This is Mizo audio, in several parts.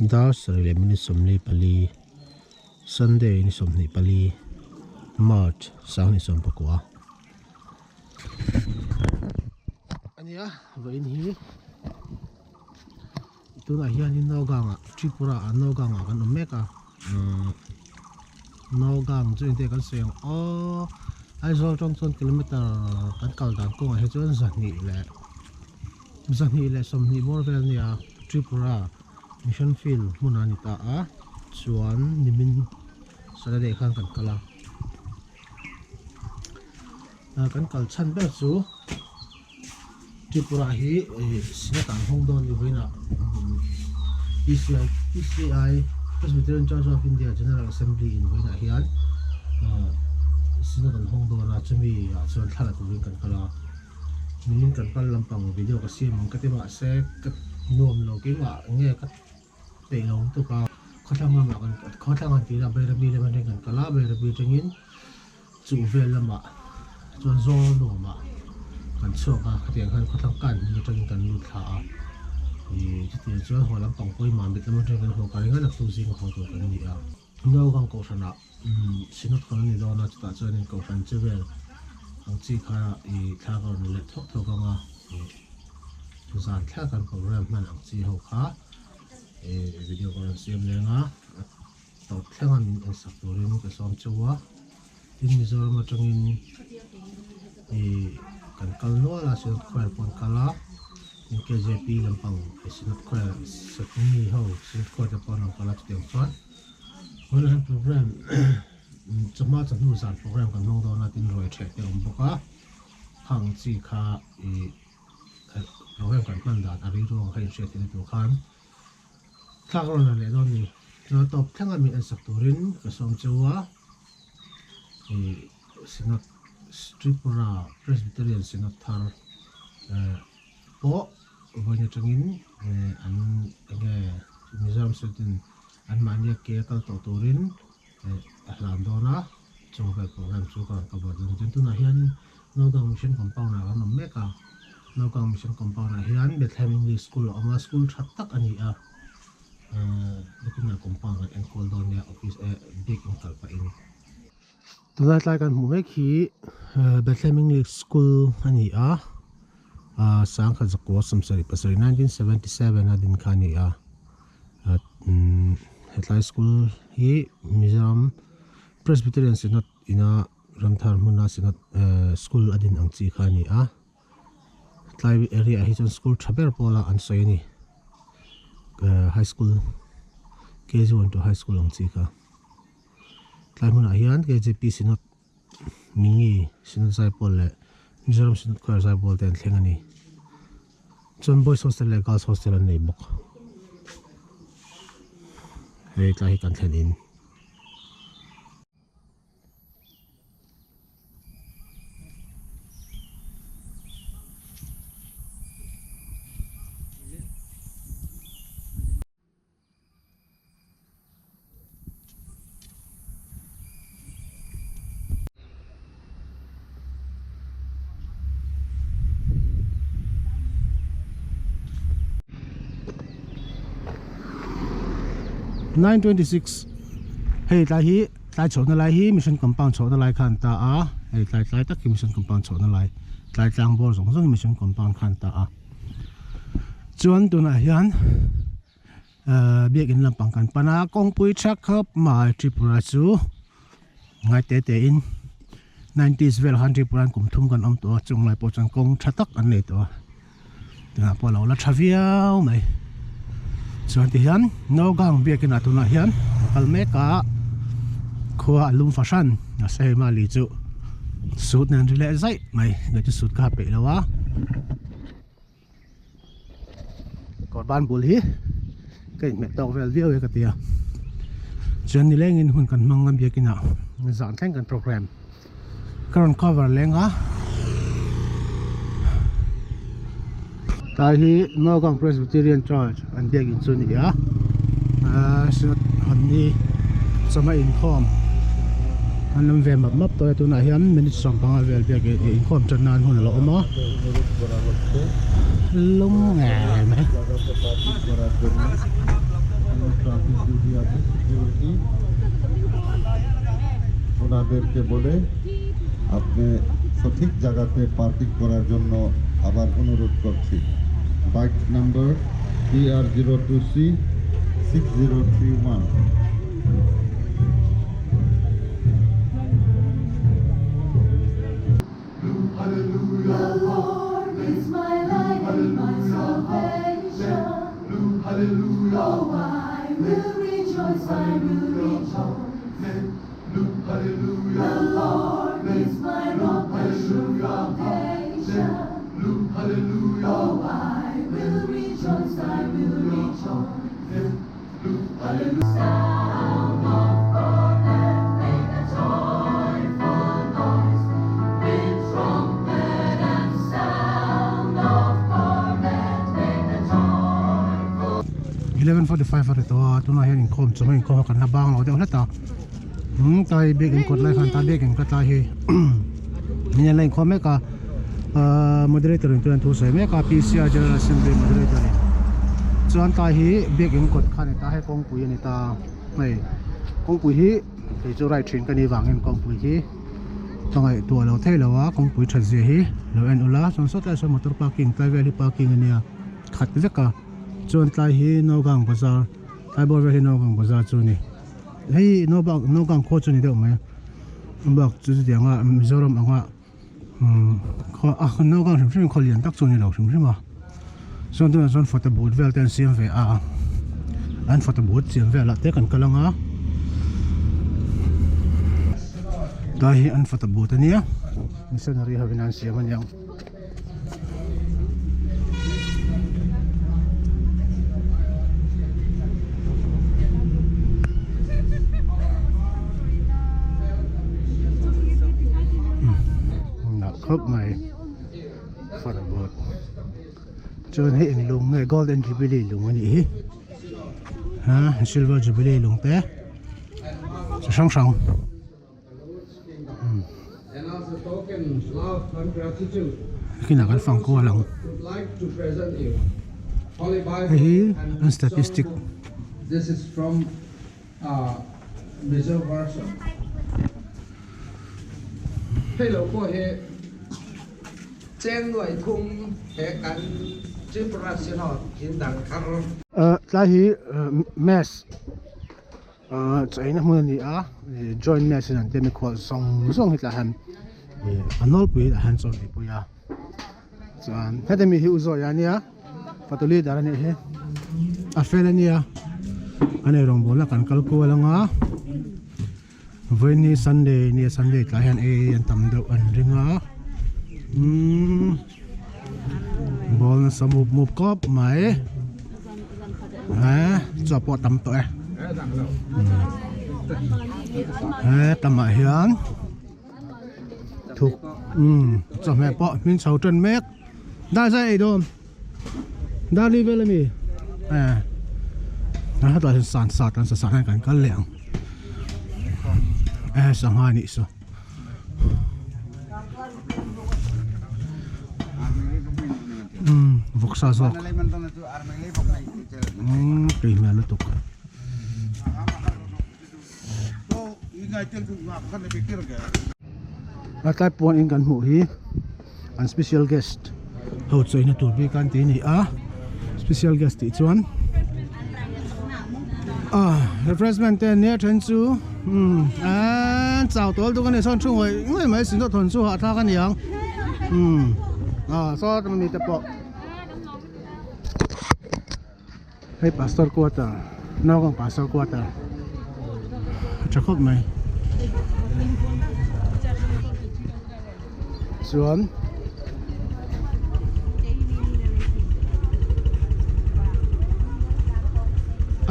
Dar sarih leh minute 44 Sunday ni 24 March sanghnih sawmpakua ania vawiin hi tunah hianin Naugang ah Tripura ah Naugang ah kan awm mek a Naugang chu engte kan sawi ang aw Aizawl atang chuan kilometer kan kal dan kawngah hi chuan zahnih leh 220 bawr vel ania Tripura Mission Field hmunah a ni ta a chuan nimin Saturday khan kan kal a kan kal chhan ber chu Tripura hi Senate ah an hawng dawn ni vawiinah PCI PCI Presbyterian Church of India General Assembly in vawiinah hian Senate an hawng dawn a chumi ah chuan thla la turin kan kal a. Nimin kan kal lampang video ka siam ang ka ti mahse ka nuam lo keimah nge ka peih lo lutuk a khawthlang lamah kan khawthlang han tih ila Bairabi lam atangin kan kal a Bairabi atangin chuh vel lamah chuan zawl nuamah kan chhuak a khatiang khan khawthlang kan hmun atangin kan lut thla a ih chutiang chuan haw lampang pawimah mit lam atangin kan haw ka ring a naktuk zinga haw tur kan ni a. Naupang kohhranah Synod kan ni dawn a, chutah chuanin kohhran che vel ang chi kha i thla ka rawn leh thawk thawk ang a, i zan thla kan program hman ang chi ho kha i video ka rawn siam leng a, a tawp thleng a min ensak turin ka sawm cheu a, tin Mizoram atangin i kan kal nual a, Synod choir pawh an kal a, tin KJP lampang Synod choir mi ho Synod choir te pawh an rawn kal a chutiang chuan. Tunah hian program chawhma chawhnu zan program kan hmang dawn a tin ruai ṭheh te a awm bawk a khang chi kha ih program kan hman dan a rilru ang kha inhriat theihna tur khan thlak rawn la leh dawn a ni chuan tawp thleng a min en sak turin ka sawm cheu a ih Synod Tripura Presbyterian Synod thar pawh vawiin atangin an enge Mizoram State in Anmahnia ke a kal tawh turin a hlan dawn a, chung vel program chu ka rawn cover dawn a ni. Chuan tunah hian Naukang Mission Compound ah kan awm mek a, Naukang Mission Compound ah hian Bethlehem English School a awm a, school tha tak a ni a, nakinah compound kan enkawl dawn nia office bik in kal pahin. Tunlai tlai kan hmuh mek hi Bethlehem English School a ni a, sangkhat zakua sawmsarih pasarih 1977 a din kha a ni a. Hetlai school hi Mizoram Presbyterian Synod ina Ramthar hmuna Synod school a din ang chi kha a ni a tlai area ah hi chuan school tha ber pawla an sawi a ni high school KG one to high school ang chi kha tlai hmunah hian KJP Synod Mingi Synod Zaipawl leh Mizoram Synod Choir Zaipawl te an thleng a ni. Chuan Boys Hostel leh Girls Hostel an nei bawk. Hei tlai hi kan thlen in. 9:26 Hei tlai hi tlai chhohna lai hi mission compound chhohna lai khan ta a hei tlai tlai tak hi mission compound chhohna lai tlai tlang bawr zawng zawng hi mission compound khan ta a chuan tunah hian Biakin lampang kan pan a kawngpui tha khawp mai Tripura chu ngai te te in nineties vel khan Tripura an kum thum kan awm tawh a chung lai pawh chuan kawng tha tak an nei tawh a tunah pawh a lo la tha viau mai chuan ti hian Naugang biakin ah tunah hian a kal mek a khua a lum fahran mahse hei mali chu suit nen ri leh zaih mai nge chu suit kha a peih lo a. Kawr ban bul hi ka inhmeh tawk vel viau e ka ti a chuan nilengin hun kan hmang a biakin ah zan thleng kan program ka rawn cover leng a tlai hi Naogang Presbyterian Church an biakin chu a ni a ahh ni chawhma inkhawm an awm ve map map tawh e tunah hian minute 15 vel biak inkhawm tan nan hun a lo awm a lum ngei mai. Traffic duty আছে সিকিউরিটি ওনাদেরকে বলে আপনি সঠিক জায়গাতে পার্কিং করার জন্য আবার অনুরোধ করছি। Bike number TR 02 C 6031। The Lord is my light and my salvation. Oh, I will rejoice, I will rejoice. The Lord is my rock and sure foundation. Oh, I will rejoice, I will rejoice. Sound of cornet, make a joyful noise. With trumpet and sound of cornet, make a joyful 11:45 a ri tawh a tunah hian inkhawm chu mai inkhawm a kan la bang lo deuh hlet a umm tlai biakin kawt lai khan tlai biakin ka tlai hi hei la inkhawm mek a ahh moderator in chuan thu sawi mek a P_C_R general assembly moderator in chuan tlai hi biakin kawt kha a ni ta hei kawngpui a ni ta hei kawngpui hi kei chu ride thin ka nih vangin kawngpui hi ka ngaihtuah lo thei lo a kawngpui that zia hi lo en ula chuan sawtlai sawn motor parking tlai vel hi parking a nia khat vek a. Chuan tlai hi Naugang bazar tlai bawr vel hi Naugang bazar chu a ni hei Naubang Naugang khua chu a ni deuh mai a bak chu chutiang a Mizoram anga umm khua a Naugang hrim hrim khaw lian tak chu a ni lo hrim hrim a chuan tunah chuan photo booth vel te an siam ve a an photo booth siam velah te kan kal ang a tlai hi an photo booth a nia missionary hovin an siam a niang. Khawp mai photo booth chuan hei eng lung nge golden jubilee lung a nih hi ha silver jubilee lung te chi hrang hrang. Kinah kan fang kual ang. Hei hi an statistic. Tlai hi mass. Ahh chaina hmun a ni a ih joint match in an tia mikhual zawng zawng hi tah hian ih a nawlpui ah hian chaw ei pui a chuan heti mi hi u zawih a nia fatu leader a nih hi a fel a nia an ei rawngbawlna kan kal kual ang a vawiin hi sunday a nia sunday tlai hian ei an tam deuh an ring a umm ball nasa mup mup khawp mai eh chaw pawh a tam tawh e he tamah hian thuk umm chawhmeh pawh hmin chho tan mek dar zai ei dawn dar li vel ami eh a hetah hian san sat an sa sat hian kan kal leh ang eh sangha anih saw. Vawksa zawk tui hmel lutuk a tlai puan in kan hmuh hi an special guest ho chawina tur bik an tih a ni a special guest tih chuan ah refreshment te an nia then chu umm an chau tawl duk a ni sawn thu ngawih ngawih mai sin dawt hawn chu hahthlak a ni ang umm ah saw mi te pawh hei pastor quarter naupang pastor quarter a tha khawp mai chuan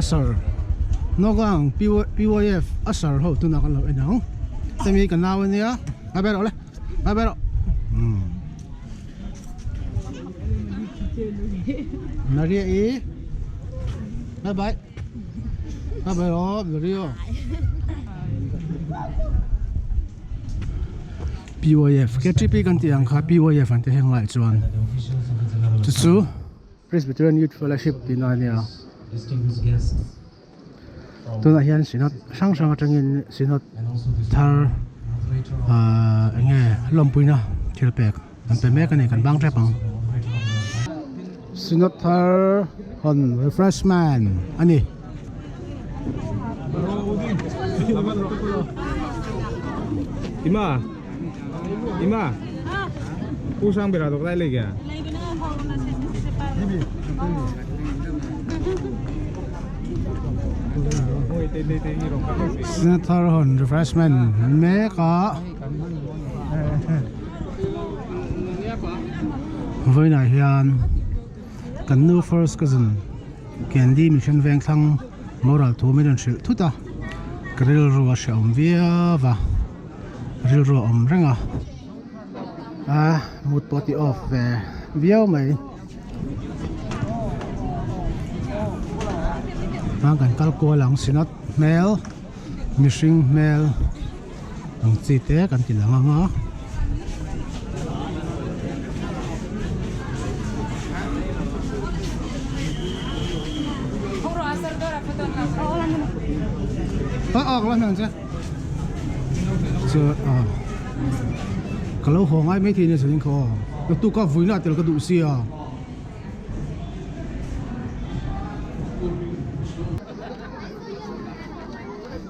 a sar naupang P_Y_F a sar ho tunah kan lo en ang hemi ka nau ania a ber rawh le a ber rawh umm. Maria i bye bye bye bye aw Maria PYF KTP kan tih ang kha PYF an ti heng lai chuan chu chu Presbyterian Youth Fellowship tihna a nia. Tunah hian Synod hrang hrang atangin Synod thar ahh eng nge lawmpuina thil pek an pe mek a ni kan bang tep ang. Synod thar hawn refreshment a ni. Ima Ima Pu Sangbera to kadai lei ge? Synod thar hawn refreshment mek a. Vawiinah hian kan nu first cousin Candy Mission Vengthlang moral thu min rawn hrilh thut a, ka rilru a hrehawm viau va, rilru a awm reng a, a mood pawh a ti off ve viau mai. Chuan kan kal kual ang Synod hmel mihring hmel. Ang chi te kan ti lang ang a. A ak la hmel che. Chu a ka lo haw ngai mai thei nia chuan in khaw ka tuk a vuina tel ka duh sia.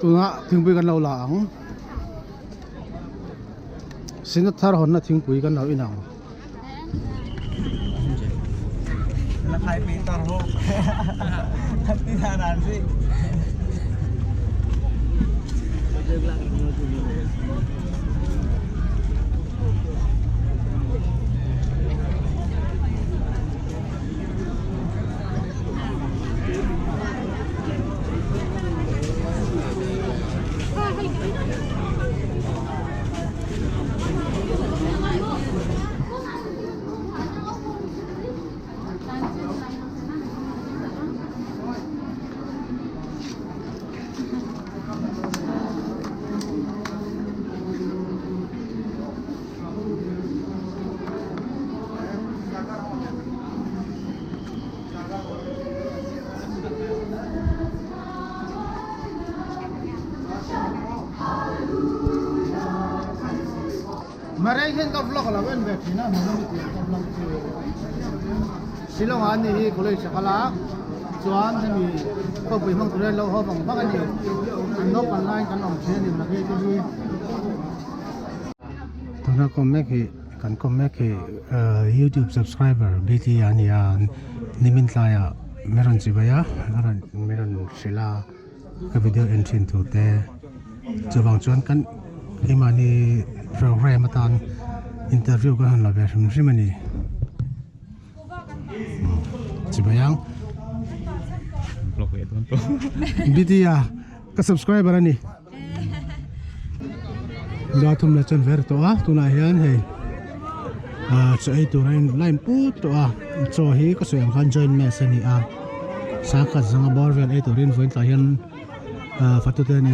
Tunah thingpui kan lo la ang Synod thar hawnna thingpui kan lo in ang. Marei hian ka vlog a lo en ve thin a hmuhnawm i tih ka vlog chu Shillong ah a ni hi college a kal a chuan hemi khawpui hmang tur hian lo haw vang vang a ni an naupang laiin kan awm thin a ni Marei te hi. Tuna kawm mek hi kan kawm mek hi youtube subscriber bt a ni a nimin tlaiah min rawn chibai a a rawn min rawn hrilh a ka video en thin tur te chuvang chuan kan keimahni program atan interview kan han la ve hrim hrim a ni chibai ang bt a ka subscriber a ni. Za thum leh chuan ver tawh a tunah hian hei ah chaw ei tur a in line put tawh a chaw hi ka sawi ang khan joint mess a ni a sangkhat zanga bawr vel ei turin vawiin tlai hian ah fatute an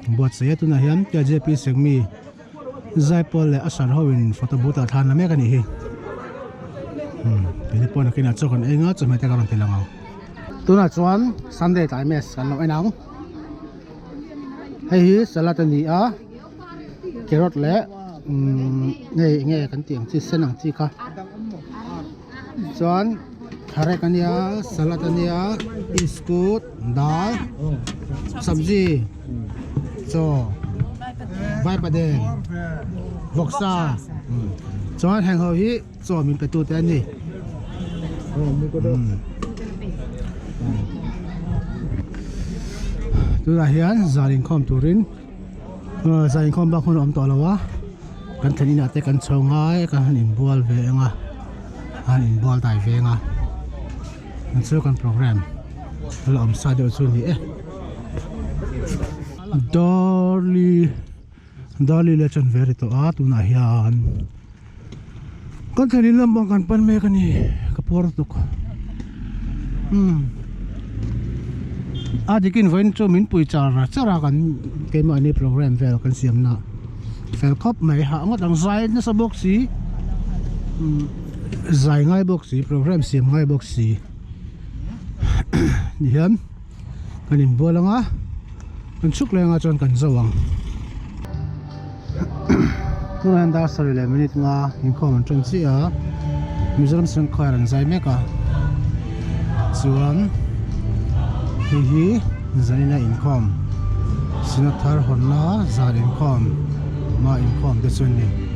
in buatsaih a tunah hian kjp sengmi zaipawl leh a sar ho in photo booth ah thla an la mek a nih hi umm keini pawh nakinah chaw kan ei nga chawhmeh te ka rawn ti lang ang tunah chuan sunday tlai mess kan lo en ang. Hei hi salad a ni a carrot leh umm hei eng nge kan tih ang chi sen ang chi kha chuan kharek a nia salad a nia iskut dal sabzi chaw vaipaden vawksa chuan heng ho hi chaw min pe tute a ni tunah hian zan inkhawm turin zan inkhawm bak hun a awm tawh lo a kan thlen inah te kan chho ngai a kan han inbual ve ang a han inbual dai ve ang a an chu kan program a la awm sa deuh chu a ni e darli Dali leh chuan ve ri tawh a tunah hian kan thlen in lampang kan pan mek a ni ka puar lutuk umm a dikin vawiin chu min pui char char a kan keimahni program vel kan siam na fel khawp mai hah ngawt ang zai nasa bawk si umm zai ngai bawk si program siam ngai bawk si ni hian kan inbual ang a. Kan chhuk leh anga chuan kan zo ang. Tunah hian dar sarih leh minute nga inkhawm an ṭan chiah a, Mizoram Silang Choir an zai mek a, chuan hei hi zanina inkhawm Synod thar hawnna zan inkhawm hma inkhawm te chu a ni.